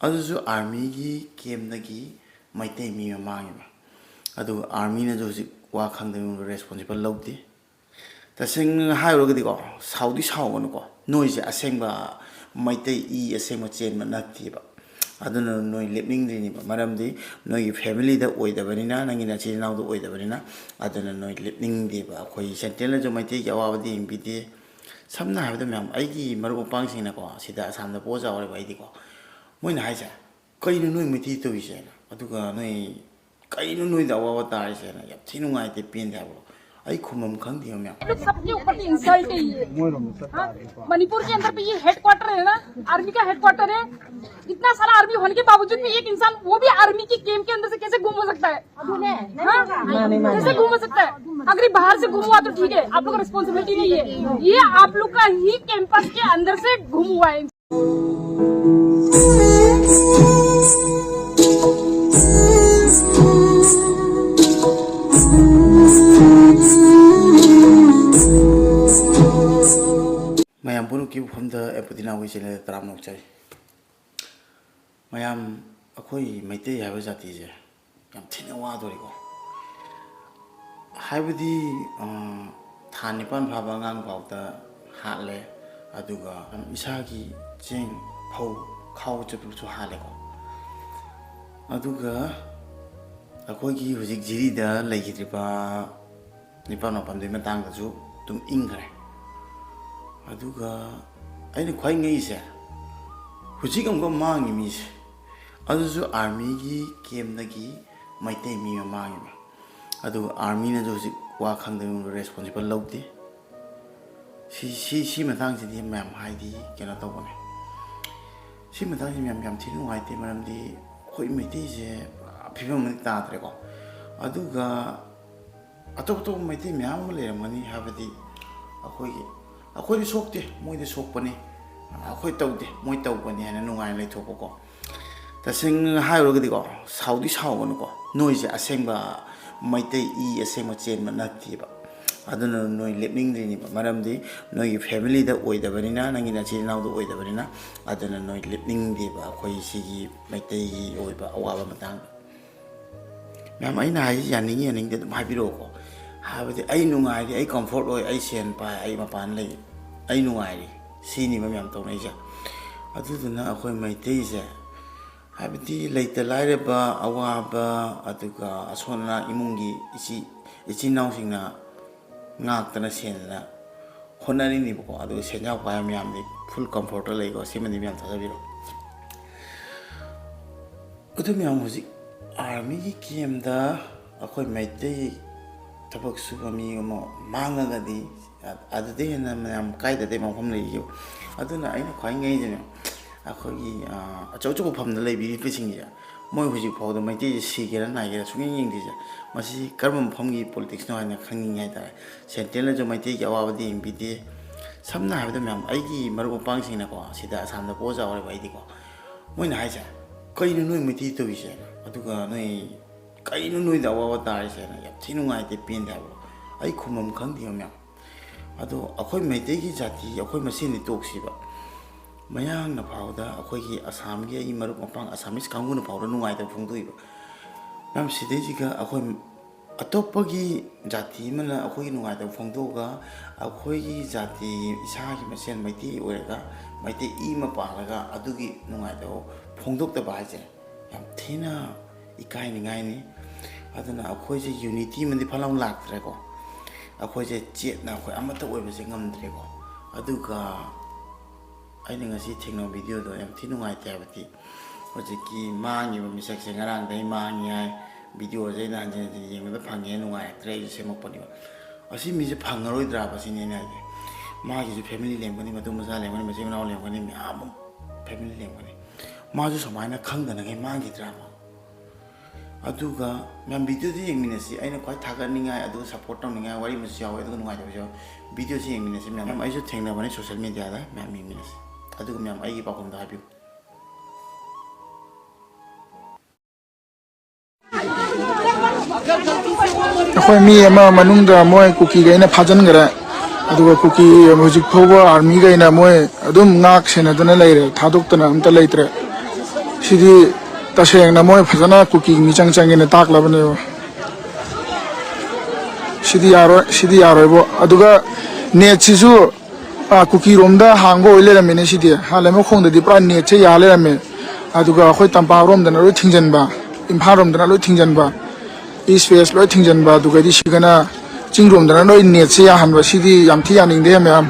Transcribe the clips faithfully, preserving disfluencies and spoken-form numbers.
ꯑꯗꯨꯁꯨ ꯑꯥꯔꯃꯤꯒꯤ ꯀꯦꯝꯗꯒꯤ ꯃꯩꯇꯩ ꯃꯤ ꯑꯃ ꯃꯥꯡꯉꯤꯕ꯫ ꯑꯗꯨꯒ ꯑꯥꯔꯃꯤꯅꯁꯨ ꯍꯧꯖꯤꯛ ꯋꯥ ꯈꯪꯗꯕ ꯔꯦꯁꯄꯣꯟꯁꯤꯕꯜ ꯂꯧꯗꯦ꯫ ꯇꯁꯦꯡꯅ ꯍꯥꯏꯔꯨꯔꯒꯗꯤꯀꯣ, ꯁꯥꯎꯗꯤ ꯁꯥꯎꯒꯅꯨꯀꯣ, ꯅꯣꯏꯁꯦ ꯑꯁꯦꯡꯕ ꯃꯩꯇꯩ ꯏ ꯑꯁꯦꯡꯕ ꯆꯦꯟꯕ ꯅꯠꯇꯦꯕ꯫ ꯑꯗꯨꯅ ꯅꯣꯏ ꯂꯦꯞꯅꯤꯡꯗ꯭ꯔꯤꯅꯦꯕ, ꯃꯔꯝꯗꯤ ꯅꯣꯏꯒꯤ ꯐꯦꯃꯤꯂꯤꯗ ꯑꯣꯏꯗꯕꯅꯤꯅ, ꯅꯪꯒꯤ ꯅꯆꯤꯟ ꯏꯅꯥꯎꯗ ꯑꯣꯏꯗꯕꯅꯤꯅ꯫ ꯑꯗꯨꯅ ꯅꯣꯏ ꯂꯦꯞꯅꯤꯡꯗꯦꯕ꯫ ꯑꯩꯈꯣꯏ ꯁꯦꯟꯇ꯭ꯔꯦꯜꯅꯁꯨ ꯃꯩꯇꯩꯒꯤ ꯑꯋꯥꯕꯗꯤ ꯌꯦꯡꯕꯤꯗꯦ꯫ ꯁꯝꯅ ꯍꯥꯏꯔꯕꯗ ꯃꯌꯥꯝ, ꯑꯩꯒꯤ ꯃꯔꯨꯞ ꯃꯄꯥꯡꯁꯤꯡꯅꯀꯣ, ꯁꯤꯗ ꯑꯁꯥꯝꯗ ꯄꯣꯛꯑ ꯆꯥꯎꯔꯦꯕ ꯑꯩꯗꯤꯀꯣ, ꯃꯣꯏꯅ ꯍꯥꯏꯁꯦ, "ꯀꯩꯅꯣ ꯅꯣꯏ ꯃꯩꯇꯩ ꯇꯧꯔꯤꯁꯦꯅ?" ꯑꯗꯨꯒ ꯅꯣꯏ, "ꯀꯩꯅꯣ ꯅꯣꯏꯗ ꯑꯋꯥꯕ ꯇꯥꯔꯤꯁꯦꯅ?" ꯌꯥꯝ थी नुंगाꯏꯇꯦ, ꯄꯦꯟꯗꯦ ꯍꯥꯏꯕ꯫ ꯑꯩ ꯈꯨꯝꯐꯝ ꯈꯪꯗꯦꯕ ꯃꯌꯥꯝ꯫ ये लोग सबके ऊपर इंसल्ट है ये। हाँ? मणिपुर के अंदर पे ये हेडक्वार्टर है ना, आर्मी का हेडक्वार्टर है। इतना सारा आर्मी होने के बावजूद भी एक इंसान, वो भी आर्मी की कैंप के अंदर से कैसे गुम हो सकता है? हाँ? कैसे गुम हो सकता है? अगर ये बाहर से गुम हुआ तो ठीक है, आप लोग का रिस्पॉन्सिबिलिटी नहीं है, ये आप लोग का ही कैंपस के अंदर से गुम हुआ है। ꯃꯌꯥꯝ ꯄꯨꯝꯅꯃꯛꯀꯤ ꯃꯐꯝꯗ ꯑꯦꯄꯇꯤꯅꯥ ꯋꯤ ꯆꯦꯅꯦꯜꯗ ꯇꯔꯥꯝꯅ ꯑꯣꯛꯆꯔꯤ꯫ ꯃꯌꯥꯝ, ꯑꯩꯈꯣꯏ ꯃꯩꯇꯩ ꯍꯥꯏꯕ ꯖꯥꯇꯤꯁꯦ ꯌꯥꯝ ꯊꯤꯅ ꯋꯥꯗꯣꯔꯤꯀꯣ꯫ ꯍꯥꯏꯕꯗꯤ, ꯑ, ꯊꯥ ꯅꯤꯄꯥꯟ ꯐꯥꯕ ꯑꯉꯥꯡ ꯐꯥꯎꯗ ꯍꯥꯠꯂꯦ, ꯑꯗꯨꯒ ꯏꯁꯥꯒꯤ ꯆꯦꯡ, ꯐꯧ ꯈꯥꯎꯕ ꯆꯠꯄꯁꯨ ꯍꯥꯠꯂꯦꯀꯣ꯫ ꯑꯗꯨꯒ ꯑꯩꯈꯣꯏꯒꯤ ꯍꯧꯖꯤꯛ ꯖꯤꯔꯤꯗ ꯂꯩꯈꯤꯗ꯭ꯔꯤꯕ ꯅꯤꯄꯥꯜ ꯃꯥꯄꯜꯗꯨꯒꯤ ꯃꯇꯥꯡꯗꯁꯨ ꯑꯗꯨꯝ ꯏꯪꯈ꯭ꯔꯦ꯫ ꯑꯗꯨꯒ ꯑꯩꯅ ꯈ꯭ꯋꯥꯏ ꯉꯛꯏꯁꯦ, ꯍꯧꯖꯤꯛ ꯑꯃꯨꯛꯀ ꯃꯥꯡꯉꯤ ꯃꯤꯁꯦ, ꯑꯗꯨꯁꯨ ꯑꯥꯔꯃꯤꯒꯤ ꯀꯦꯝꯗꯒꯤ ꯃꯩꯇꯩ ꯃꯤ ꯑꯃ ꯃꯥꯡꯉꯤꯕ꯫ ꯑꯗꯨꯒ ꯑꯥꯔꯃꯤꯅꯁꯨ ꯍꯧꯖꯤꯛ ꯋꯥ ꯈꯪꯗꯕ ꯔꯦꯁꯄꯣꯟꯁꯤꯕꯜ ꯂꯧꯗꯦ꯫ ꯁꯤ, ꯁꯤ, ꯁꯤ ꯃꯇꯥꯡꯁꯤꯗꯤ ꯃꯌꯥꯝ ꯍꯥꯏꯗꯤ ꯀꯩꯅꯣ ꯇꯧꯕꯅꯦ꯫ ꯁꯤ ꯃꯇꯥꯡꯁꯤ ꯃꯌꯥꯝ ꯌꯥꯝ ꯊꯤꯅ ꯅꯨꯡꯉꯥꯏꯇꯦ, ꯃꯔꯝꯗꯤ ꯑꯩꯈꯣꯏ ꯃꯩꯇꯩꯁꯦ ꯄꯨꯔꯥ ꯐꯤꯕꯝ ꯑꯃꯗ ꯇꯥꯗ꯭ꯔꯦꯀꯣ꯫ ꯑꯗꯨꯒ ꯑꯇꯣꯞ ꯑꯇꯣꯞꯄ ꯃꯩꯇꯩ ꯃꯌꯥꯝ ꯑꯃ ꯂꯩꯔꯝꯒꯅꯤ, ꯍꯥꯏꯕꯗꯤ ꯑꯩꯈꯣꯏꯒꯤ, "ꯑꯩꯈꯣꯏꯗꯤ ꯁꯣꯛꯇꯦ, ꯃꯣꯏꯗꯤ ꯁꯣꯛꯄꯅꯤ, ꯑꯩꯈꯣꯏ ꯇꯧꯗꯦ, ꯃꯣꯏ ꯇꯧꯕꯅꯤ" ꯍꯥꯏꯅ ꯅꯨꯡꯉꯥꯏꯅ ꯂꯩꯊꯣꯛꯄꯀꯣ꯫ ꯇꯁꯦꯡꯅ ꯍꯥꯏꯔꯨꯔꯒꯗꯤꯀꯣ, ꯁꯥꯎꯗꯤ ꯁꯥꯎꯒꯅꯨꯀꯣ, ꯅꯣꯏꯁꯦ ꯑꯁꯦꯡꯕ ꯃꯩꯇꯩ ꯏ ꯑꯁꯦꯡꯕ ꯆꯦꯟꯕ ꯅꯠꯇꯦꯕ꯫ ꯑꯗꯨꯅ ꯅꯣꯏ ꯂꯦꯞꯅꯤꯡꯗ꯭ꯔꯤꯅꯦꯕ, ꯃꯔꯝꯗꯤ ꯅꯣꯏꯒꯤ ꯐꯦꯃꯤꯂꯤꯗ ꯑꯣꯏꯗꯕꯅꯤꯅ, ꯅꯪꯒꯤ ꯅꯆꯤꯟ ꯏꯅꯥꯎꯗ ꯑꯣꯏꯗꯕꯅꯤꯅ, ꯑꯗꯨꯅ ꯅꯣꯏ ꯂꯦꯞꯅꯤꯡꯗꯦꯕ ꯑꯩꯈꯣꯏ ꯁꯤꯒꯤ ꯃꯩꯇꯩꯒꯤ ꯑꯣꯏꯕ ꯑꯋꯥꯕ ꯃꯇꯥꯡꯗ꯫ ꯃꯌꯥꯝ, ꯑꯩꯅ ꯍꯥꯏꯁꯤ ꯌꯥꯅꯤꯡꯉꯤ ꯌꯥꯅꯤꯡꯗꯦ ꯑꯗꯨꯝ ꯍꯥꯏꯕꯤꯔꯛꯑꯣꯀꯣ꯫ ꯍꯥꯏꯕꯗꯤ ꯑꯩ ꯅꯨꯡꯉꯥꯏꯔꯤ, ꯑꯩ ꯀꯝꯐꯣꯔꯠ ꯑꯣꯏ, ꯑꯩ ꯁꯦꯟ ꯄꯥꯏ, ꯑꯩ ꯃꯄꯥꯟ ꯂꯩ, ꯑꯩ ꯅꯨꯡꯉꯥꯏꯔꯤ, ꯁꯤꯅꯤꯕ ꯃꯌꯥꯝ ꯇꯧꯅꯩꯁꯦ꯫ ꯑꯗꯨꯗꯨꯅ ꯑꯩꯈꯣꯏ ꯃꯩꯇꯩꯁꯦ, ꯍꯥꯏꯕꯗꯤ ꯂꯩꯇ ꯂꯥꯏꯔꯕ, ꯑꯋꯥꯕ, ꯑꯗꯨꯒ ꯑꯁꯣꯟ ꯑꯅꯥ ꯏꯃꯨꯡꯒꯤ ꯏꯆꯤ-, ꯏꯆꯤꯟ ꯏꯅꯥꯎꯁꯤꯡꯅ ꯉꯥꯛꯇꯅ ꯁꯦꯟꯗꯅ ꯍꯣꯠꯅꯔꯤꯅꯦꯕꯀꯣ꯫ ꯑꯗꯨꯒ ꯁꯦꯟꯖꯥꯎ ꯄꯥꯏꯕ ꯃꯌꯥꯝꯗꯤ ꯐꯨꯜ ꯀꯝꯐꯣꯔꯠꯇ ꯂꯩꯀꯣ꯫ ꯁꯤꯃꯗꯤ ꯃꯌꯥꯝ ꯊꯥꯖꯕꯤꯔꯣ꯫ ꯑꯗꯨ ꯃꯌꯥꯝ, ꯍꯧꯖꯤꯛ ꯑꯥꯔꯃꯤꯒꯤ ꯀꯦꯝꯗ ꯑꯩꯈꯣꯏ ꯃꯩꯇꯩ ꯊꯕꯛ ꯁꯨꯕ ꯃꯤ ꯑꯃ ꯃꯥꯡꯉꯒꯗꯤ, ꯑꯗꯨꯗꯩ ꯍꯦꯟꯅ ꯃꯌꯥꯝ ꯀꯥꯏꯗꯗꯩ ꯃꯐꯝ ꯂꯩꯒꯦ? ꯑꯗꯨꯅ ꯑꯩꯅ ꯈ꯭ꯋꯥꯏ ꯉꯛꯏꯁꯤꯅꯦ, ꯑꯩꯈꯣꯏꯒꯤ, ꯑ, ꯑꯆꯧ ꯑꯆꯧꯕ ꯐꯝꯗ ꯂꯩꯕꯤꯔꯤꯕꯁꯤꯡꯁꯦ, ꯃꯣꯏ ꯍꯧꯖꯤꯛ ꯐꯥꯎꯗ ꯃꯩꯇꯩꯁꯦ ꯁꯤꯒꯦꯔꯥ ꯅꯥꯏꯒꯦꯔꯥ ꯁꯨꯡꯌꯦꯡ ꯌꯦꯡꯗ꯭ꯔꯤꯁꯦ, ꯃꯁꯤ ꯀꯔꯝꯕ ꯃꯐꯝꯒꯤ ꯄꯣꯂꯤꯇꯤꯛꯁꯅꯣ ꯍꯥꯏꯅ ꯈꯪꯅꯤꯡꯉꯦ ꯍꯥꯏꯇꯥꯔꯦ꯫ ꯁꯦꯟꯇ꯭ꯔꯦꯜꯅꯁꯨ ꯃꯩꯇꯩꯒꯤ ꯑꯋꯥꯕꯗꯤ ꯌꯦꯡꯕꯤꯗꯦ꯫ ꯁꯝꯅ ꯍꯥꯏꯔꯕꯗ ꯃꯌꯥꯝ, ꯑꯩꯒꯤ ꯃꯔꯨꯞ ꯃꯄꯥꯡꯁꯤꯡꯅꯀꯣ, ꯁꯤꯗ ꯑꯁꯥꯝꯗ ꯄꯣꯛꯑ ꯆꯥꯎꯔꯦꯕ ꯑꯩꯗꯤꯀꯣ, ꯃꯣꯏꯅ ꯍꯥꯏꯁꯦ, "ꯀꯩꯅꯣ ꯅꯣꯏ ꯃꯩꯇꯩ ꯇꯧꯔꯤꯁꯦ?" ꯑꯗꯨꯒ ꯅꯣꯏ, "ꯀꯩꯅꯣ ꯅꯣꯏꯗ ꯑꯋꯥꯕ ꯇꯥꯔꯤꯁꯦꯅ?" ꯌꯥꯝ ꯊꯤ ꯅꯨꯡꯉꯥꯏꯇꯦ, ꯄꯦꯟꯗꯦ ꯍꯥꯏꯕ꯫ ꯑꯩ ꯈꯨꯝꯐꯝ ꯈꯪꯗꯦꯕ ꯃꯌꯥꯝ꯫ ꯑꯗꯣ ꯑꯩꯈꯣꯏ ꯃꯩꯇꯩꯒꯤ ꯖꯥꯇꯤ, ꯑꯩꯈꯣꯏ ꯃꯁꯦꯟꯗꯤ ꯇꯣꯛꯁꯤꯕ, ꯃꯌꯥꯡꯅ ꯐꯥꯎꯗ, ꯑꯩꯈꯣꯏꯒꯤ ꯑꯁꯥꯝꯒꯤ ꯑꯩ ꯃꯔꯨꯞ ꯃꯄꯥꯡ ꯑꯁꯥꯃꯤꯁ ꯀꯥꯡꯕꯨꯅ ꯐꯥꯎꯗ ꯅꯨꯡꯉꯥꯏꯇꯕ ꯐꯣꯡꯗꯣꯛꯏꯕ꯫ ꯃꯌꯥꯝ, ꯁꯤꯗꯩꯁꯤꯒ ꯑꯩꯈꯣꯏ ꯑꯇꯣꯞꯄꯒꯤ ꯖꯥꯇꯤ ꯑꯃꯅ ꯑꯩꯈꯣꯏꯒꯤ ꯅꯨꯡꯉꯥꯏꯇꯕ ꯐꯣꯡꯗꯣꯛꯑꯒ, ꯑꯩꯈꯣꯏꯒꯤ ꯖꯥꯇꯤ ꯏꯁꯥꯒꯤ ꯃꯁꯦꯟ ꯃꯩꯇꯩ ꯑꯣꯏꯔꯒ, ꯃꯩꯇꯩ ꯏ ꯑꯃ ꯄꯥꯜꯂꯒ ꯑꯗꯨꯒꯤ ꯅꯨꯡꯉꯥꯏꯇꯕ ꯐꯣꯡꯗꯣꯛꯇꯕ ꯍꯥꯏꯁꯦ ꯌꯥꯝ ꯊꯤꯅ ꯏꯀꯥꯏꯅꯤꯡꯉꯥꯏꯅꯤ꯫ ꯑꯗꯨꯅ ꯑꯩꯈꯣꯏꯁꯦ ꯌꯨꯅꯤꯇꯤ ꯑꯃꯗꯤ ꯐꯠ ꯂꯥꯎ ꯂꯥꯛꯇ꯭ꯔꯦꯀꯣ꯫ ꯑꯩꯈꯣꯏꯁꯦ ꯆꯦꯠꯅ ꯑꯩꯈꯣꯏ ꯑꯃꯠꯇ ꯑꯣꯏꯕꯁꯦ ꯉꯝꯗ꯭ꯔꯦꯀꯣ꯫ ꯑꯗꯨꯒ ꯑꯩꯅ ꯉꯁꯤ ꯊꯦꯡꯅꯕ ꯚꯤꯗꯤꯑꯣꯗꯣ ꯌꯥꯝ ꯊꯤ ꯅꯨꯡꯉꯥꯏꯇꯦ꯫ ꯍꯥꯏꯕꯗꯤ ꯍꯧꯖꯤꯛꯀꯤ ꯃꯥꯡꯉꯤꯕ ꯃꯤꯁꯛꯁꯦ ꯉꯔꯥꯡꯗꯩ ꯃꯥꯡꯉꯤ ꯍꯥꯏ, ꯚꯤꯗꯤꯑꯣꯁꯦ ꯑꯩꯅ ꯍꯟꯖꯤꯟ ꯍꯟꯖꯤꯟ ꯌꯦꯡꯕꯗ ꯐꯪꯉꯦ, ꯅꯨꯡꯉꯥꯏꯔꯛꯇ꯭ꯔꯦ, ꯑꯩꯁꯨ ꯁꯦꯝꯃꯛꯄꯅꯦꯕ꯫ ꯑꯁꯤ ꯃꯤꯁꯦ ꯐꯪꯉꯔꯣꯏꯗ꯭ꯔꯥꯕ ꯁꯤꯅꯤ ꯑꯩꯅ ꯍꯥꯏꯗꯤ꯫ ꯃꯥꯒꯤꯁꯨ ꯐꯦꯃꯤꯂꯤ ꯂꯩꯔꯝꯒꯅꯤ, ꯃꯇꯨ ꯃꯆꯥ ꯂꯩꯔꯝꯒꯅꯤ, ꯃꯆꯤꯟ ꯃꯅꯥꯎ ꯂꯩꯔꯝꯒꯅꯤ, ꯃꯌꯥꯝ ꯑꯃ ꯐꯦꯃꯤꯂꯤ ꯂꯩꯔꯝꯒꯅꯤ꯫ ꯃꯥꯁꯨ ꯁꯨꯃꯥꯏꯅ ꯈꯪꯗꯅꯉꯩ ꯃꯥꯡꯈꯤꯗ꯭ꯔꯥꯕ? ꯑꯗꯨꯒ ꯃꯌꯥꯝ, ꯚꯤꯗꯤꯑꯣꯗꯨ ꯌꯦꯡꯃꯤꯟꯅꯁꯤ꯫ ꯑꯩꯅ ꯈ꯭ꯋꯥꯏ ꯊꯥꯒꯠꯅꯤꯡꯉꯥꯏ, ꯑꯗꯨꯒ ꯁꯞꯄꯣꯔꯠ ꯇꯧꯅꯤꯡꯉꯥꯏ ꯋꯥꯔꯤ ꯑꯃꯁꯨ ꯌꯥꯎꯋꯦ, ꯑꯗꯨꯒ ꯅꯨꯡꯉꯥꯏꯇꯕꯁꯨ ꯌꯥꯎꯋꯦ꯫ ꯚꯤꯗꯤꯑꯣꯁꯤ ꯌꯦꯡꯃꯤꯟꯅꯁꯤ ꯃꯌꯥꯝ꯫ ꯃꯌꯥꯝ, ꯑꯩꯁꯨ ꯊꯦꯡꯅꯕꯅꯤ ꯁꯣꯁꯦꯜ ꯃꯦꯗꯤꯌꯥꯗ, ꯃꯌꯥꯝ ꯌꯦꯡꯃꯤꯟꯅꯁꯤ꯫ ꯑꯗꯨꯒ ꯃꯌꯥꯝ, ꯑꯩꯒꯤ ꯄꯥꯎꯈꯨꯝꯗꯣ ꯍꯥꯏꯕꯤꯌꯨ꯫ ꯑꯩꯈꯣꯏ ꯃꯤ ꯑꯃ ꯃꯅꯨꯡꯗ ꯃꯣꯏ ꯀꯨꯀꯤꯈꯩꯅ ꯐꯥꯖꯤꯟꯈ꯭ꯔꯦ꯫ ꯑꯗꯨꯒ ꯀꯨꯀꯤ ꯍꯧꯖꯤꯛ ꯐꯥꯎꯕ ꯑꯥꯔꯃꯤꯈꯩꯅ ꯃꯣꯏ ꯑꯗꯨꯝ ꯉꯥꯛ ꯁꯦꯟꯅꯗꯨꯅ ꯂꯩꯔꯦ, ꯊꯥꯗꯣꯛꯇꯅ ꯑꯝꯇ ꯂꯩꯇ꯭ꯔꯦ꯫ ꯁꯤꯗꯤ ꯇꯁꯦꯡꯅ ꯃꯣꯏ ꯐꯖꯅ ꯀꯨꯀꯤ ꯃꯤꯆꯪ ꯆꯪꯉꯦꯅ ꯇꯥꯛꯂꯕꯅꯦꯕ꯫ ꯁꯤꯗꯤ ꯌꯥꯔꯣꯏ, ꯁꯤꯗꯤ ꯌꯥꯔꯣꯏꯕꯣ꯫ ꯑꯗꯨꯒ ꯅꯦꯠꯁꯤꯁꯨ, ꯑꯥ, ꯀꯨꯀꯤꯔꯣꯝꯗ ꯍꯥꯡꯕ ꯑꯣꯏ ꯂꯩꯔꯝꯃꯦꯅꯦ ꯁꯤꯗꯤ꯫ ꯍꯥ, ꯂꯩꯃꯈꯣꯡꯗꯗꯤ ꯄꯨꯔꯥ ꯅꯦꯠꯁꯦ ꯌꯥ ꯂꯩꯔꯝꯃꯦ꯫ ꯑꯗꯨꯒ ꯑꯩꯈꯣꯏ ꯇꯝꯄꯥꯛꯔꯣꯝꯗꯅ ꯂꯣꯏ ꯊꯤꯡꯖꯤꯟꯕ, ꯏꯝꯐꯥꯜꯔꯣꯝꯗꯅ ꯂꯣꯏ ꯊꯤꯡꯖꯤꯟꯕ, ꯏꯁ ꯋꯦꯁ ꯂꯣꯏ ꯊꯤꯡꯖꯤꯟꯕ꯫ ꯑꯗꯨꯒꯗꯤ ꯁꯤꯒꯅ ꯆꯤꯡꯔꯣꯝꯗꯅ ꯂꯣꯏ ꯅꯦꯠꯁꯦ ꯌꯥꯍꯟꯕ꯫ ꯁꯤꯗꯤ ꯌꯥꯝ ꯊꯤ ꯌꯥꯅꯤꯡꯗꯦ ꯃꯌꯥꯝ꯫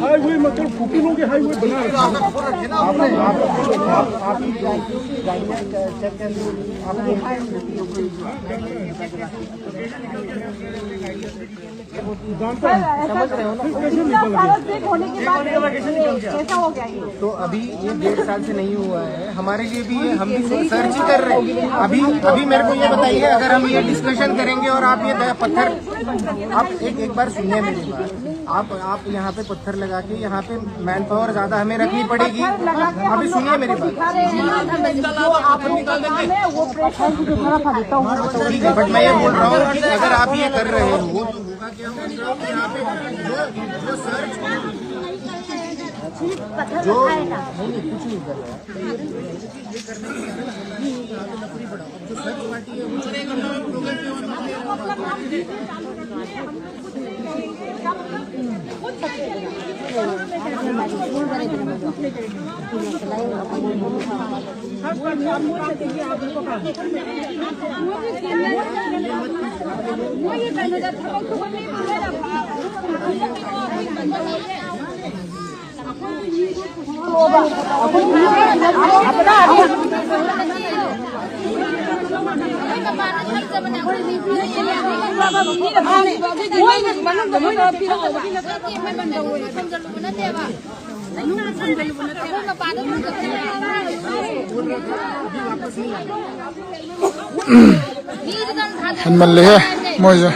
हाईवे मतलब फुटिलों के हाईवे बना रखा है। आपने आप आप आप गाड़ियां चेक कर लो। आपने जानता है। समझ रहे हो ना? इतना सारा चेक होने के बाद कैसा हो गया ये? तो अभी ये डेढ़ साल से नहीं हुआ है, हमारे लिए भी ये, हम भी सर्च ही कर रहे हैं। अभी अभी मेरे को ये बताइए, अगर हम ये डिस्कशन करेंगे और आप ये द- पत्थर, आप एक एक बार सुनिए मेरी बात। आप आप यहाँ पे पत्थर लगा के यहाँ पे मैन पावर ज्यादा हमें रखनी पड़ेगी। अभी सुनिए मेरी बात। ठीक है, बट मैं ये बोल रहा हूँ कि अगर आप ये कर रहे हो तो होगा क्या, उनका यहाँ पे जो जो सर्च जो नहीं नहीं कुछ नहीं कर रहा है। ꯍꯦꯟꯃꯜꯂꯦꯍꯦ ꯃꯣꯏꯁꯦ꯫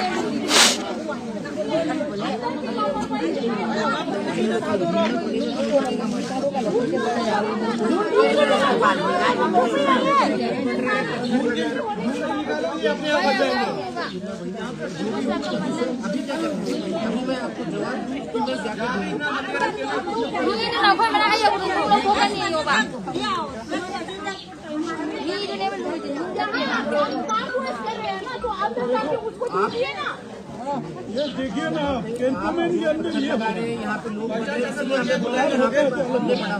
ये देखिए ना, आप, कैंटोनमेंट के अंदर ये हो रहा है। यहाँ पे लोग बोल रहे हैं, इसलिए हमने बुलाया, यहाँ पे हमने पढ़ा।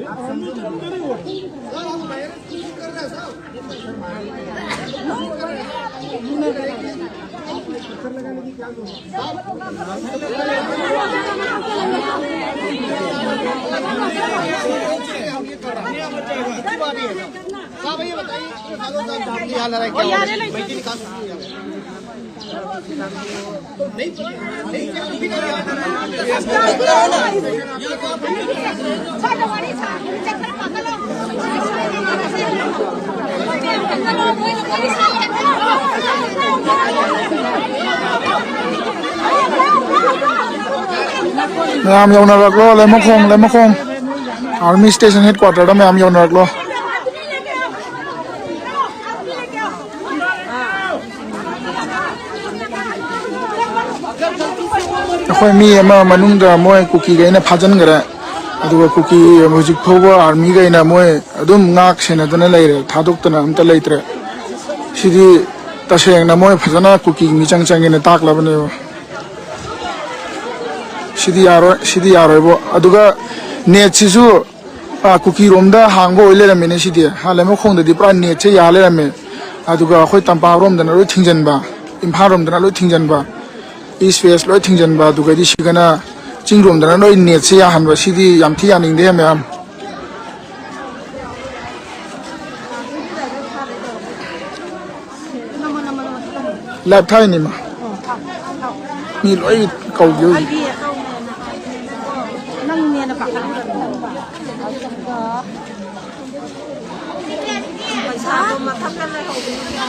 आप समझो तो नहीं हो रहा। साहब, ये बताइए, क्या हाल है, क्या हो रहा है? ꯃꯌꯥꯝ ꯌꯧꯅꯔꯛꯂꯣ, ꯂꯩꯃꯈꯣꯡ, ꯂꯩꯃꯈꯣꯡ ꯑꯥꯔꯃꯤ ꯁ꯭ꯇꯦꯁꯟ ꯍꯦꯗ ꯀ꯭ꯋꯥꯇꯔꯗ ꯃꯌꯥꯝ ꯌꯧꯅꯔꯛꯂꯣ꯫ ꯑꯩꯈꯣꯏ ꯃꯤ ꯑꯃ ꯃꯅꯨꯡꯗ ꯃꯣꯏ ꯀꯨꯀꯤꯈꯩꯅ ꯐꯥꯖꯤꯟꯈ꯭ꯔꯦ꯫ ꯑꯗꯨꯒ ꯀꯨꯀꯤ ꯍꯧꯖꯤꯛ ꯐꯥꯎꯕ ꯑꯥꯔꯃꯤꯈꯩꯅ ꯃꯣꯏ ꯑꯗꯨꯝ ꯉꯥꯛ ꯁꯦꯟꯅꯗꯨꯅ ꯂꯩꯔꯦ, ꯊꯥꯗꯣꯛꯇꯅ ꯑꯝꯇ ꯂꯩꯇ꯭ꯔꯦ꯫ ꯁꯤꯗꯤ ꯇꯁꯦꯡꯅ ꯃꯣꯏ ꯐꯖꯅ ꯀꯨꯀꯤ ꯃꯤꯆꯪ ꯆꯪꯉꯦꯅ ꯇꯥꯛꯂꯕꯅꯦꯕ꯫ ꯁꯤꯗꯤ ꯌꯥꯔꯣꯏ, ꯁꯤꯗꯤ ꯌꯥꯔꯣꯏꯕꯣ꯫ ꯑꯗꯨꯒ ꯅꯦꯠꯁꯤꯁꯨ, ꯑ, ꯀꯨꯀꯤꯔꯣꯝꯗ ꯍꯥꯡꯕ ꯑꯣꯏ ꯂꯩꯔꯝꯃꯦꯅꯦ ꯁꯤꯗꯤ꯫ ꯍꯥ, ꯂꯩꯃꯈꯣꯡꯗꯗꯤ ꯄꯨꯔꯥ ꯅꯦꯠꯁꯦ ꯌꯥ ꯂꯩꯔꯝꯃꯦ꯫ ꯑꯗꯨꯒ ꯑꯩꯈꯣꯏ ꯇꯝꯄꯥꯛꯔꯣꯝꯗꯅ ꯂꯣꯏ ꯊꯤꯡꯖꯤꯟꯕ, ꯏꯝꯐꯥꯜ ꯔꯣꯝꯗꯅ ꯂꯣꯏ ꯊꯤꯡꯖꯤꯟꯕ, ꯏꯁ ꯋꯦꯁ ꯂꯣꯏ ꯊꯤꯡꯖꯤꯟꯕ, ꯑꯗꯨꯒꯗꯤ ꯁꯤꯒꯅ ꯆꯤꯡꯔꯣꯝꯗꯅ ꯂꯣꯏ ꯅꯦꯠꯁꯦ ꯌꯥꯍꯟꯕ꯫ ꯁꯤꯗꯤ ꯌꯥꯝ ꯊꯤ ꯌꯥꯅꯤꯡꯗꯦ ꯃꯌꯥꯝ꯫ ꯂꯥꯏꯞ ꯊꯥꯏꯅꯤ ꯃꯥ꯫ ꯃꯤ ꯂꯣꯏ ꯀꯧꯒꯦ ꯍꯧꯖꯤꯛ꯫ ꯅꯪꯅꯦꯅ ꯄꯥꯈꯠꯂꯨꯔꯕꯅꯤ꯫ ꯄꯩꯁꯥꯗꯣ ꯃꯊꯛꯇ ꯂꯩꯍꯧꯕꯅꯤꯅ꯫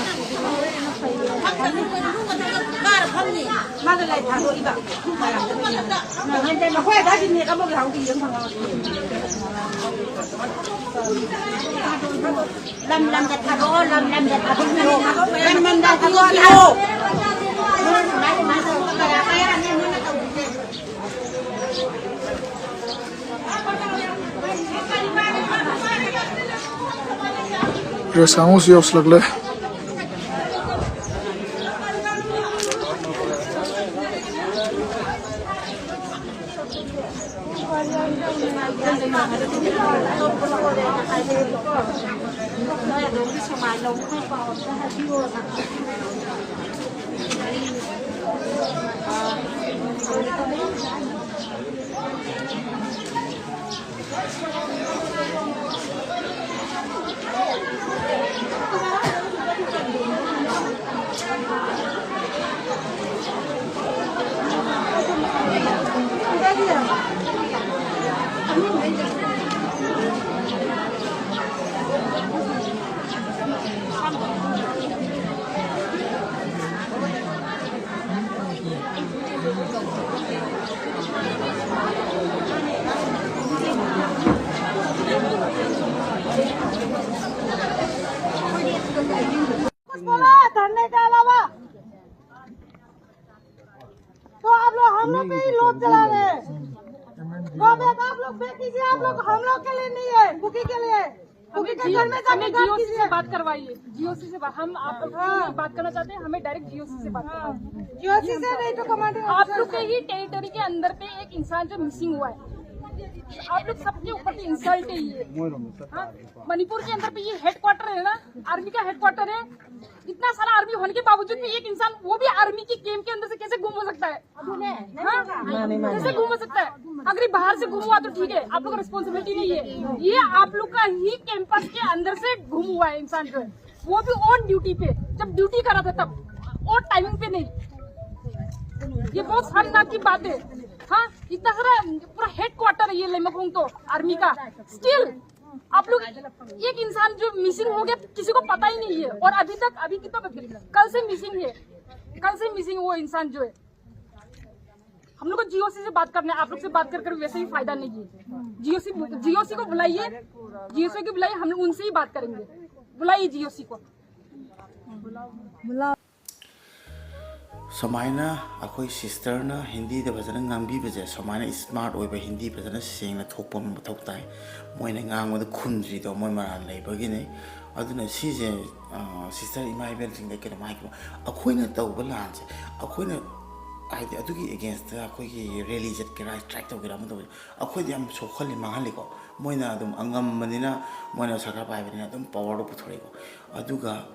ꯃꯥꯅ ꯂꯥꯏ ꯊꯥꯗꯣꯛꯏꯕ꯫ ꯅꯈꯣꯏ ꯑꯗꯥꯏꯒꯤ ꯅꯦꯠ ꯑꯃꯒ ꯌꯥꯎꯗꯦ, ꯌꯦꯡ ꯐꯪꯉꯔꯣꯏ꯫ ꯂꯝ ꯂꯝꯗ ꯊꯥꯗꯣꯛꯑꯣ, ꯂꯝ ꯂꯝꯗ ꯊꯥꯗꯣꯛꯄꯤꯌꯣ, ꯂꯝ ꯂꯝꯗ ꯊꯥꯗꯣꯛꯄꯤꯌꯣ꯫ ꯔꯦꯁ ꯀꯥꯡꯕꯨꯁꯨ ꯌꯧꯁꯤꯜꯂꯛꯂꯦ꯫ कुछ बोला है धरने के अलावा? तो आप लोग हम लोग पे ही लोग चला रहे हैं। Go back, आप लोग back कीजिए, आप लोग हम लोग के लिए नहीं है, कुकी के लिए। कुकी के घर में जाके हमें जीओसी से बात करवाइए, जीओसी से बात, हम आप लोग से बात करना चाहते हैं, हमें डायरेक्ट जीओसी से बात करवाइए। जीओसी से नहीं तो कमांडर आप लोग के ही टेरिटरी के अंदर पे एक इंसान जो मिसिंग हुआ है, आप लोग सबके ऊपर इंसल्ट है ये। हाँ, मणिपुर के अंदर पे ये हेडक्वार्टर है ना, आर्मी का हेडक्वार्टर है। इतना सारा आर्मी होने के बावजूद भी एक इंसान, वो भी आर्मी की कैंप के अंदर से कैसे गुम हो सकता है? हाँ? कैसे गुम हो सकता है? अगर ये बाहर से गुम हुआ तो ठीक है, आप लोग का रिस्पॉन्सिबिलिटी नहीं है, ये आप लोग का ही कैंपस के अंदर से गुम हुआ है इंसान जो है, वो भी ऑन ड्यूटी पे, जब ड्यूटी करा था तब, और टाइमिंग पे नहीं। ये बहुत शर्मनाक की बात है। हाँ, इतना सारा पूरा हेडक्वार्टर है ये लेमकोंग तो आर्मी का, स्टिल आप लोग एक इंसान जो मिसिंग हो गया, किसी को पता ही नहीं है। और अभी तक, अभी कितना, कल से मिसिंग है, कल से मिसिंग वो इंसान जो है। हम लोग को जीओसी से बात करना है, आप लोग से बात कर कर वैसे ही फायदा नहीं है। जीओसी, जीओसी को बुलाइए, जीओसी को बुलाइए, हम लोग उनसे ही बात करेंगे। बुलाइए जीओसी को। ꯁꯨꯃꯥꯏꯅ ꯑꯩꯈꯣꯏ ꯁꯤꯁꯇꯔꯅ ꯍꯤꯟꯗꯤꯗ ꯐꯖꯅ ꯉꯥꯡꯕꯤꯕꯁꯦ, ꯁꯨꯃꯥꯏꯅ ꯏꯁꯃꯥꯔꯠ ꯑꯣꯏꯕ ꯍꯤꯟꯗꯤ ꯐꯖꯅ ꯁꯦꯡꯅ ꯊꯣꯛꯄ ꯑꯃ ꯃꯊꯧ ꯇꯥꯏ꯫ ꯃꯣꯏꯅ ꯉꯥꯡꯕꯗ ꯈꯨꯝꯗ꯭ꯔꯤꯗꯣ ꯃꯣꯏ ꯃꯔꯥꯜ ꯂꯩꯕꯒꯤꯅꯤ꯫ ꯑꯗꯨꯅ ꯁꯤꯁꯦ, ꯑ, ꯁꯤꯁꯇꯔ ꯏꯃꯥ ꯏꯕꯦꯜꯁꯤꯡꯗ ꯀꯩꯅꯣꯝ ꯍꯥꯏꯒꯦꯕ, ꯑꯩꯈꯣꯏꯅ ꯇꯧꯕ ꯂꯥꯟꯁꯦ, ꯑꯩꯈꯣꯏꯅ ꯍꯥꯏꯗꯤ ꯑꯗꯨꯒꯤ ꯑꯦꯒꯦꯟꯁꯇ ꯑꯩꯈꯣꯏꯒꯤ ꯔꯦꯂꯤ ꯆꯠꯀꯦꯔꯥ, ꯁ꯭ꯇ꯭ꯔꯥꯏꯛ ꯇꯧꯒꯦꯔꯥ, ꯑꯃ ꯇꯧꯒꯦꯔꯥ, ꯑꯩꯈꯣꯏꯗꯤ ꯌꯥꯝ ꯁꯣꯛꯍꯜꯂꯤ, ꯃꯥꯡꯍꯜꯂꯤꯀꯣ꯫ ꯃꯣꯏꯅ ꯑꯗꯨꯝ ꯑꯉꯝꯕꯅꯤꯅ, ꯃꯣꯏꯅ ꯁꯔꯀꯥꯔ ꯄꯥꯏꯕꯅꯤꯅ ꯑꯗꯨꯝ ꯄꯋꯥꯔꯗꯣ ꯄꯨꯊꯣꯔꯛꯏꯀꯣ꯫ ꯑꯗꯨꯒ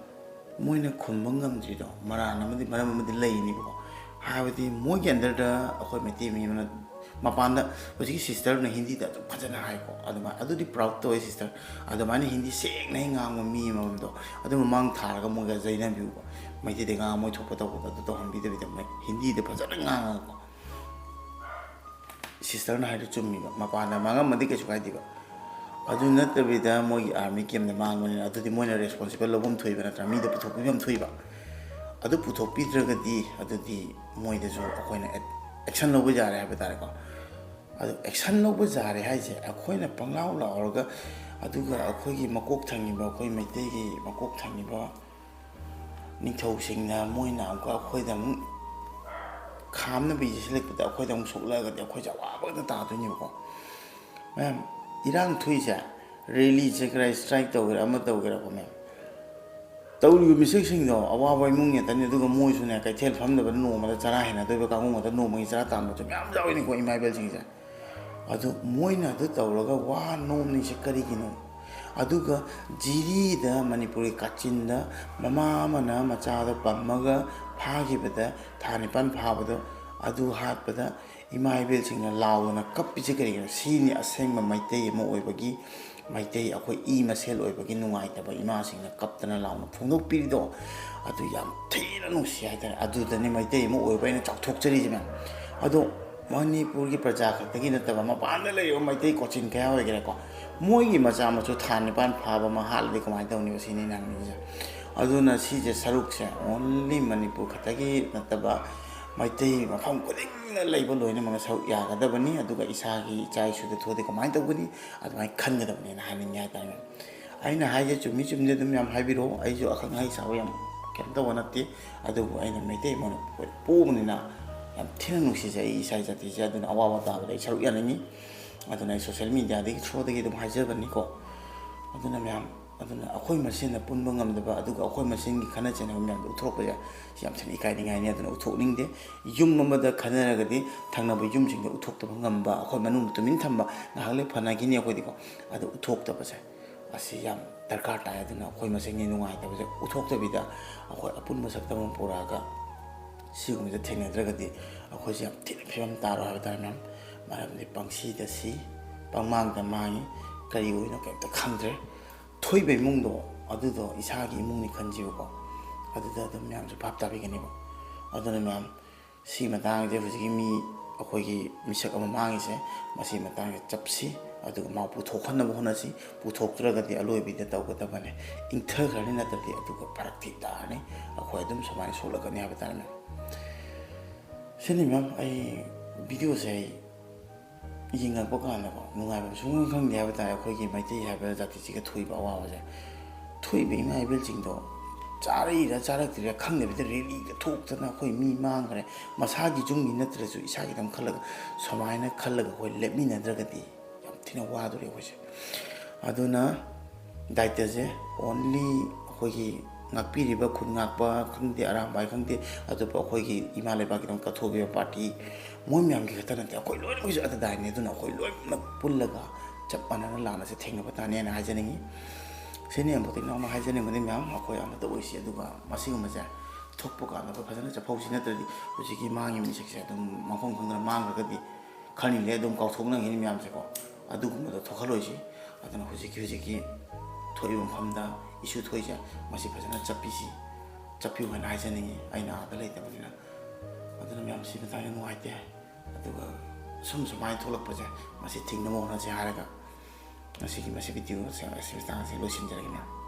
ꯃꯣꯏꯅ ꯈꯨꯝꯕ ꯉꯝꯗ꯭ꯔꯤꯗꯣ ꯃꯔꯥꯟ ꯑꯃꯗꯤ ꯃꯔꯝ ꯑꯃꯗꯤ ꯂꯩꯔꯤꯅꯤꯕꯀꯣ꯫ ꯍꯥꯏꯕꯗꯤ ꯃꯣꯏꯒꯤ ꯑꯟꯗꯔꯗ ꯑꯩꯈꯣꯏ ꯃꯩꯇꯩ ꯃꯤ ꯑꯃꯅ ꯃꯄꯥꯟꯗ, ꯍꯧꯖꯤꯛꯀꯤ ꯁꯤꯁꯇꯔꯅ ꯍꯤꯟꯗꯤꯗ ꯑꯗꯨꯝ ꯐꯖꯅ ꯍꯥꯏꯀꯣ, ꯑꯗꯨꯃꯥꯏꯅ ꯑꯗꯨꯗꯤ ꯄ꯭ꯔꯥꯎꯗ ꯇꯧꯋꯦ ꯁꯤꯁꯇꯔ꯫ ꯑꯗꯨꯃꯥꯏꯅ ꯍꯤꯟꯗꯤ ꯁꯦꯡꯅ ꯍꯦꯛ ꯉꯥꯡꯕ ꯃꯤ ꯑꯃꯃꯝꯗꯣ ꯑꯗꯨ ꯃꯃꯥꯡ ꯊꯥꯔꯒ ꯃꯣꯏꯒ ꯆꯩꯅꯕꯤꯌꯨꯀꯣ꯫ ꯃꯩꯇꯩꯗ ꯉꯥꯡ ꯃꯣꯏ ꯊꯣꯛꯄ ꯇꯧꯕꯗꯣ ꯑꯗꯨ ꯇꯧꯍꯟꯕꯤꯗꯕꯤꯗ ꯃꯣꯏ ꯍꯤꯟꯗꯤꯗ ꯐꯖꯅ ꯉꯥꯡꯉꯒꯀꯣ꯫ ꯁꯤꯁꯇꯔꯅ ꯍꯥꯏꯗꯣ ꯆꯨꯝꯃꯤꯕ, ꯃꯄꯥꯟꯗ ꯃꯥꯡꯉꯝꯃꯗꯤ ꯀꯩꯁꯨ ꯀꯥꯏꯗꯦꯕ꯫ ꯑꯗꯨ ꯅꯠꯇꯕꯤꯗ ꯃꯣꯏꯒꯤ ꯑꯥꯔꯃꯤ ꯀꯦꯝꯗ ꯃꯥꯡꯕꯅꯤꯅ ꯑꯗꯨꯗꯤ ꯃꯣꯏꯅ ꯔꯦꯁꯄꯣꯟꯁꯤꯕꯜ ꯂꯧꯐꯝ ꯊꯣꯛꯏꯕ ꯅꯠꯇ꯭ꯔꯥ? ꯃꯤꯗ ꯄꯨꯊꯣꯛꯄꯤꯐꯝ ꯊꯣꯛꯏꯕ꯫ ꯑꯗꯨ ꯄꯨꯊꯣꯛꯄꯤꯗ꯭ꯔꯒꯗꯤ ꯑꯗꯨꯗꯤ ꯃꯣꯏꯗꯁꯨ ꯑꯩꯈꯣꯏꯅ ꯑꯦꯛ-, ꯑꯦꯛꯁꯟ ꯂꯧꯕ ꯌꯥꯔꯦ ꯍꯥꯏꯕ ꯇꯥꯔꯦꯀꯣ꯫ ꯑꯗꯨ ꯑꯦꯛꯁꯟ ꯂꯧꯕ ꯌꯥꯔꯦ ꯍꯥꯏꯁꯦ ꯑꯩꯈꯣꯏꯅ ꯄꯪꯂꯥꯎ ꯂꯥꯎꯔꯒ, ꯑꯗꯨꯒ ꯑꯩꯈꯣꯏꯒꯤ ꯃꯀꯣꯛ ꯊꯪꯉꯤꯕ, ꯑꯩꯈꯣꯏ ꯃꯩꯇꯩꯒꯤ ꯃꯀꯣꯛ ꯊꯪꯉꯤꯕ ꯅꯤꯡꯊꯧꯁꯤꯡꯅ ꯃꯣꯏꯅ ꯑꯃꯨꯛꯀ ꯑꯩꯈꯣꯏꯗ ꯑꯃꯨꯛ ꯈꯥꯝꯅꯕꯤ ꯆꯦꯁꯤꯜꯂꯛꯄꯗ ꯑꯩꯈꯣꯏꯗ ꯑꯃꯨꯛ ꯁꯣꯛꯂꯛꯑꯒꯗꯤ ꯑꯩꯈꯣꯏꯁꯦ ꯑꯋꯥꯕ ꯉꯥꯛꯇ ꯇꯥꯗꯣꯏꯅꯦꯕꯀꯣ꯫ ꯃꯌꯥꯝ, ꯏꯔꯥꯡ ꯊꯣꯛꯏꯁꯦ ꯔꯦꯂꯤ ꯆꯠꯀꯦꯔꯥ, ꯁ꯭ꯇ꯭ꯔꯥꯏꯛ ꯇꯧꯒꯦꯔꯥ, ꯑꯃ ꯇꯧꯒꯦꯔꯥꯀꯣ ꯃꯌꯥꯝ, ꯇꯧꯔꯤꯕ ꯃꯤꯁꯛꯁꯤꯡꯗꯣ ꯑꯋꯥꯕ ꯏꯃꯨꯡ ꯉꯥꯛꯇꯅꯤ꯫ ꯑꯗꯨꯒ ꯃꯣꯏꯁꯨꯅꯦ, ꯀꯩꯊꯦꯜ ꯐꯝꯗꯕ ꯅꯣꯡꯃꯗ ꯆꯔꯥ ꯍꯦꯟꯅꯗꯣꯏꯕ ꯀꯥꯡꯕꯨ ꯉꯥꯛꯇ, ꯅꯣꯡꯃꯒꯤ ꯆꯔꯥ ꯇꯥꯟꯕꯁꯨ ꯃꯌꯥꯝ ꯌꯥꯎꯔꯤꯅꯤꯀꯣ ꯏꯃꯥ ꯏꯕꯦꯜꯁꯤꯡꯁꯦ꯫ ꯑꯗꯨ ꯃꯣꯏꯅ ꯑꯗꯨ ꯇꯧꯔꯒ ꯋꯥ ꯅꯣꯝꯂꯤꯁꯦ ꯀꯔꯤꯒꯤꯅꯣ? ꯑꯗꯨꯒ ꯖꯤꯔꯤꯗ, ꯃꯅꯤꯄꯨꯔꯒꯤ ꯀꯥꯆꯤꯟꯗ ꯃꯃꯥ ꯑꯃꯅ ꯃꯆꯥꯗꯣ ꯄꯝꯃꯒ ꯐꯥꯈꯤꯕꯗ, ꯊꯥ ꯅꯤꯄꯥꯟ ꯐꯥꯕꯗꯣ, ꯑꯗꯨ ꯍꯥꯠꯄꯗ ꯏꯃꯥ ꯏꯕꯦꯜꯁꯤꯡꯅ ꯂꯥꯎꯗꯅ ꯀꯞꯄꯤꯁꯦ ꯀꯔꯤꯒꯤꯅꯣ? ꯁꯤꯅꯤ ꯑꯁꯦꯡꯕ ꯃꯩꯇꯩ ꯑꯃ ꯑꯣꯏꯕꯒꯤ, ꯃꯩꯇꯩ ꯑꯩꯈꯣꯏ ꯏ ꯃꯁꯦꯜ ꯑꯣꯏꯕꯒꯤ ꯅꯨꯡꯉꯥꯏꯇꯕ ꯏꯃꯥꯁꯤꯡꯅ ꯀꯞꯇꯅ ꯂꯥꯎꯅ ꯐꯣꯡꯗꯣꯛꯄꯤꯔꯤꯗꯣ꯫ ꯑꯗꯨ ꯌꯥꯝ ꯊꯤꯅ ꯅꯨꯡꯁꯤ ꯍꯥꯏꯇꯥꯔꯦ꯫ ꯑꯗꯨꯗꯅꯤ ꯃꯩꯇꯩ ꯑꯃ ꯑꯣꯏꯕ ꯑꯩꯅ ꯆꯥꯎꯊꯣꯛꯆꯔꯤꯁꯦ ꯃꯌꯥꯝ꯫ ꯑꯗꯣ ꯃꯅꯤꯄꯨꯔꯒꯤ ꯄ꯭ꯔꯖꯥ ꯈꯛꯇꯒꯤ ꯅꯠꯇꯕ, ꯃꯄꯥꯟꯗ ꯂꯩꯔꯤꯕ ꯃꯩꯇꯩ ꯀꯣꯆꯤꯟ ꯀꯌꯥ ꯑꯣꯏꯒꯦꯔꯥꯀꯣ, ꯃꯣꯏꯒꯤ ꯃꯆꯥ ꯃꯁꯨ ꯊꯥ ꯅꯤꯄꯥꯟ ꯐꯥꯕ ꯑꯃ ꯍꯥꯠꯂꯗꯤ ꯀꯃꯥꯏꯅ ꯇꯧꯅꯤꯕ ꯁꯤꯅꯤ ꯑꯩꯅ ꯍꯪꯅꯤꯡꯉꯤꯁꯦ꯫ ꯑꯗꯨꯅ ꯁꯤꯁꯦ ꯁꯔꯨꯛꯁꯦ only ꯃꯅꯤꯄꯨꯔ ꯈꯛꯇꯒꯤ ꯅꯠꯇꯕ, ꯃꯩꯇꯩ ꯃꯐꯝ ꯈꯨꯗꯤꯡꯗ ꯂꯩꯕ ꯂꯣꯏꯅꯃꯛꯅ ꯁꯔꯨꯛ ꯌꯥꯒꯗꯕꯅꯤ꯫ ꯑꯗꯨꯒ ꯏꯁꯥꯒꯤ ꯏꯆꯥ ꯏꯁꯨꯗ ꯊꯣꯛꯑꯗꯤ ꯀꯃꯥꯏꯅ ꯇꯧꯒꯅꯤ? ꯑꯗꯨꯃꯥꯏꯅ ꯈꯟꯒꯗꯕꯅꯤꯅ ꯍꯥꯏꯅꯤꯡꯉꯤ ꯍꯥꯏꯇꯥꯔꯦ꯫ ꯑꯩꯅ ꯍꯥꯏꯁꯦ ꯆꯨꯝꯃꯤ ꯆꯨꯝꯗꯦ ꯑꯗꯨꯝ ꯌꯥꯝ ꯍꯥꯏꯕꯤꯔꯛꯑꯣ꯫ ꯑꯩꯁꯨ ꯑꯈꯪ ꯑꯍꯩ ꯁꯥꯕ ꯌꯥꯝ ꯀꯩꯅꯣ ꯇꯧꯕ ꯅꯠꯇꯦ꯫ ꯑꯗꯨꯕꯨ ꯑꯩꯅ ꯃꯩꯇꯩ ꯃꯅꯤꯄꯨꯔ ꯄꯣꯛꯎꯕꯅꯤꯅ ꯌꯥꯝ ꯊꯤꯅ ꯅꯨꯡꯁꯤꯖꯩ ꯑꯩ ꯏꯁꯥ ꯏꯖꯥꯇꯤꯁꯦ꯫ ꯑꯗꯨꯅ ꯑꯋꯥꯕ ꯇꯥꯕꯗ ꯑꯩ ꯁꯔꯨꯛ ꯌꯥꯅꯤꯡꯉꯤ꯫ ꯑꯗꯨꯅ ꯑꯩ social mediaꯗꯒꯤ throughꯗꯒꯤ ꯑꯗꯨꯝ ꯍꯥꯏꯖꯕꯅꯤꯀꯣ꯫ ꯑꯗꯨꯅ ꯃꯌꯥꯝ, ꯑꯗꯨꯅ ꯑꯩꯈꯣꯏ ꯃꯁꯦꯟꯅ ꯄꯨꯟꯕ ꯉꯝꯗꯕ, ꯑꯗꯨꯒ ꯑꯩꯈꯣꯏ ꯃꯁꯦꯟꯒꯤ ꯈꯠꯅ ꯆꯩꯅꯕ ꯃꯌꯥꯝꯗꯣ ꯎꯠꯊꯣꯔꯛꯄꯁꯦ ꯁꯤ ꯌꯥꯝ ꯊꯤꯅ ꯏꯀꯥꯏꯅꯤꯡꯉꯥꯏꯅꯤ꯫ ꯑꯗꯨꯅ ꯎꯠꯊꯣꯛꯅꯤꯡꯗꯦ꯫ ꯌꯨꯝ ꯑꯃꯗ ꯈꯠꯅꯔꯒꯗꯤ ꯊꯪꯅꯕ ꯌꯨꯝꯁꯤꯡꯗ ꯎꯠꯊꯣꯛꯇꯕ ꯉꯝꯕ, ꯑꯩꯈꯣꯏ ꯃꯅꯨꯡꯗ ꯇꯨꯃꯤꯟ ꯊꯝꯕ, ꯉꯥꯏꯍꯥꯛ ꯂꯩ ꯐꯅꯈꯤꯅꯤ ꯑꯩꯈꯣꯏꯗꯤꯀꯣ꯫ ꯑꯗꯨ ꯎꯠꯊꯣꯛꯇꯕꯁꯦ ꯑꯁꯤ ꯌꯥꯝ ꯗꯔꯀꯥꯔ ꯇꯥꯏ꯫ ꯑꯗꯨꯅ ꯑꯩꯈꯣꯏ ꯃꯁꯦꯟꯒꯤ ꯅꯨꯡꯉꯥꯏꯇꯕꯁꯦ ꯎꯠꯊꯣꯛꯇꯕꯤꯗ ꯑꯩꯈꯣꯏ ꯑꯄꯨꯟꯕ ꯁꯛꯇꯝ ꯑꯃ ꯄꯨꯔꯛꯑꯒ ꯁꯤꯒꯨꯝꯕꯁꯦ ꯊꯦꯡꯅꯗ꯭ꯔꯒꯗꯤ ꯑꯩꯈꯣꯏꯁꯦ ꯌꯥꯝ ꯊꯤꯅ ꯐꯤꯕꯝ ꯇꯥꯔꯣꯏ ꯍꯥꯏꯕ ꯇꯥꯔꯦ ꯃꯌꯥꯝ꯫ ꯃꯔꯝꯗꯤ ꯄꯪꯁꯤꯗ ꯁꯤ, ꯄꯪꯃꯥꯡꯗ ꯃꯥꯡꯉꯤ, ꯀꯔꯤ ꯑꯣꯏꯅꯣ ꯀꯩꯝꯇ ꯈꯪꯗ꯭ꯔꯦ꯫ ꯊꯣꯛꯏꯕ ꯏꯃꯨꯡꯗꯣ ꯑꯗꯨꯗꯣ ꯏꯁꯥꯒꯤ ꯏꯃꯨꯡꯅꯤ ꯈꯟꯁꯤꯕꯀꯣ, ꯑꯗꯨꯗ ꯑꯗꯨꯝ ꯃꯌꯥꯝꯁꯨ ꯚꯥꯞ ꯇꯥꯕꯤꯒꯅꯦꯕ꯫ ꯑꯗꯨꯅ ꯃꯌꯥꯝ, ꯁꯤ ꯃꯇꯥꯡꯁꯦ ꯍꯧꯖꯤꯛꯀꯤ ꯃꯤ ꯑꯩꯈꯣꯏꯒꯤ ꯃꯤꯁꯛ ꯑꯃ ꯃꯥꯡꯉꯤꯁꯦ, ꯃꯁꯤ ꯃꯇꯥꯡꯁꯦ ꯆꯞꯁꯤ, ꯑꯗꯨꯒ ꯃꯥ ꯄꯨꯊꯣꯛꯍꯟꯅꯕ ꯍꯣꯠꯅꯁꯤ꯫ ꯄꯨꯊꯣꯛꯇ꯭ꯔꯒꯗꯤ ꯑꯂꯣꯏꯕꯤꯗ ꯇꯧꯒꯗꯕꯅꯦ, ꯏꯪꯊꯈ꯭ꯔꯅꯤ, ꯅꯠꯇ꯭ꯔꯗꯤ ꯑꯗꯨꯒ ꯐꯔꯛ ꯊꯤ ꯇꯥꯔꯅꯤ, ꯑꯩꯈꯣꯏ ꯑꯗꯨꯝ ꯁꯨꯃꯥꯏꯅ ꯁꯣꯛꯂꯛꯀꯅꯤ ꯍꯥꯏꯕ ꯇꯥꯔꯦ ꯃꯌꯥꯝ꯫ ꯁꯤꯅꯤ ꯃꯌꯥꯝ, ꯑꯩ videoꯁꯦ ꯑꯩ ꯌꯦꯡꯉꯛꯄ ꯀꯥꯟꯗꯀꯣ, ꯅꯨꯡꯉꯥꯏꯕ ꯁꯨꯡꯈꯪ ꯈꯪꯗꯦ ꯍꯥꯏꯕ ꯇꯥꯔꯦ꯫ ꯑꯩꯈꯣꯏꯒꯤ ꯃꯩꯇꯩ ꯍꯥꯏꯕ ꯖꯥꯇꯤꯁꯤꯒ ꯊꯣꯛꯏꯕ ꯑꯋꯥꯕꯁꯦ, ꯊꯣꯛꯏꯕ ꯏꯃꯥ ꯏꯕꯦꯜꯁꯤꯡꯗꯣ ꯆꯥꯔꯛꯏꯔꯥ ꯆꯥꯔꯛꯇ꯭ꯔꯤꯔꯥ ꯈꯪꯗꯕꯤꯗ rallyꯒ ꯊꯣꯛꯇꯅ ꯑꯩꯈꯣꯏ ꯃꯤ ꯃꯥꯡꯈ꯭ꯔꯦ꯫ ꯃꯁꯥꯒꯤ ꯌꯨꯝꯒꯤ ꯅꯠꯇ꯭ꯔꯁꯨ ꯏꯁꯥꯒꯤꯗꯪ ꯈꯜꯂꯒ, ꯁꯨꯃꯥꯏꯅ ꯈꯜꯂꯒ ꯑꯩꯈꯣꯏ ꯂꯦꯞꯃꯤꯟꯅꯗ꯭ꯔꯒꯗꯤ ꯌꯥꯝ ꯊꯤꯅ ꯋꯥꯗꯣꯔꯤ ꯑꯩꯈꯣꯏꯁꯦ꯫ ꯑꯗꯨꯅ ꯗꯥꯏꯇꯁꯦ only ꯑꯩꯈꯣꯏꯒꯤ ꯉꯥꯛꯄꯤꯔꯤꯕ ꯈꯨꯟ ꯉꯥꯛꯄ ꯈꯪꯗꯦ, ꯑꯔꯥꯝꯕꯥꯏ ꯈꯪꯗꯦ, ꯑꯇꯣꯞꯄ ꯑꯩꯈꯣꯏꯒꯤ ꯏꯃꯥ ꯂꯩꯕꯥꯛꯀꯤꯗꯃꯛ ꯀꯠꯊꯣꯛꯈꯤꯕ party, ꯃꯣꯏ ꯃꯌꯥꯝꯒꯤ ꯈꯛꯇ ꯅꯠꯇꯦ, ꯑꯩꯈꯣꯏ ꯂꯣꯏꯅꯃꯛꯁꯨ ꯑꯗꯨꯗꯥꯏꯅꯤ꯫ ꯑꯗꯨꯅ ꯑꯩꯈꯣꯏ ꯂꯣꯏꯅꯃꯛ ꯄꯨꯜꯂꯒ ꯆꯞ ꯃꯥꯟꯅꯅ ꯂꯥꯟ ꯑꯁꯦ ꯊꯦꯡꯅꯕ ꯇꯥꯅꯦꯅ ꯍꯥꯏꯖꯅꯤꯡꯉꯤ꯫ ꯁꯤꯅꯤ ꯑꯃꯨꯛꯇ ꯏꯅꯥꯎꯅ ꯍꯥꯏꯖꯅꯤꯡꯕꯗꯤ ꯃꯌꯥꯝ ꯑꯩꯈꯣꯏ ꯑꯃꯠꯇ ꯑꯣꯏꯁꯤ꯫ ꯑꯗꯨꯒ ꯃꯁꯤꯒꯨꯝꯕꯁꯦ ꯊꯣꯛꯄ ꯀꯥꯟꯗ ꯑꯩꯈꯣꯏ ꯐꯖꯅ ꯆꯠꯍꯧꯁꯤ, ꯅꯠꯇ꯭ꯔꯗꯤ ꯍꯧꯖꯤꯛꯀꯤ ꯃꯥꯡꯉꯤꯕ ꯃꯤꯁꯛꯁꯦ ꯑꯗꯨꯝ ꯃꯐꯝ ꯈꯪꯗꯅ ꯃꯥꯡꯈ꯭ꯔꯒꯗꯤ ꯈꯔꯅꯤ ꯂꯩ ꯑꯗꯨꯝ ꯀꯥꯎꯊꯣꯛꯅꯈꯤꯅꯤ ꯃꯌꯥꯝꯁꯦꯀꯣ꯫ ꯑꯗꯨꯒꯨꯝꯕꯗꯣ ꯊꯣꯛꯍꯜꯂꯣꯏꯁꯤ꯫ ꯑꯗꯨꯅ ꯍꯧꯖꯤꯛꯀꯤ, ꯍꯧꯖꯤꯛꯀꯤ ꯊꯣꯛꯏꯕ ꯃꯐꯝꯗ issue ꯊꯣꯛꯏꯁꯦ, ꯃꯁꯤ ꯐꯖꯅ ꯆꯠꯄꯤꯁꯤ, ꯆꯠꯄꯤꯌꯨ ꯍꯥꯏꯅ ꯍꯥꯏꯖꯅꯤꯡꯉꯤ, ꯑꯩꯅ ꯑꯥꯗ ꯂꯩꯇꯕꯅꯤꯅ꯫ ꯑꯗꯨꯅ ꯃꯌꯥꯝ ꯁꯤ ꯃꯇꯥꯡꯗ ꯅꯨꯡꯉꯥꯏꯇꯦ꯫ ꯑꯗꯨꯒ ꯁꯨꯝ ꯁꯨꯃꯥꯏꯅ ꯊꯣꯛꯂꯛꯄꯁꯦ, ꯃꯁꯤ ꯊꯤꯡꯅꯕ ꯍꯣꯠꯅꯁꯤ ꯍꯥꯏꯔꯒ ꯉꯁꯤꯒꯤ ꯃꯁꯤ videoꯁꯦ ꯑꯁꯤ ꯃꯇꯥꯡꯁꯦ ꯂꯣꯏꯁꯤꯟꯖꯔꯒꯦ ꯃꯌꯥꯝ꯫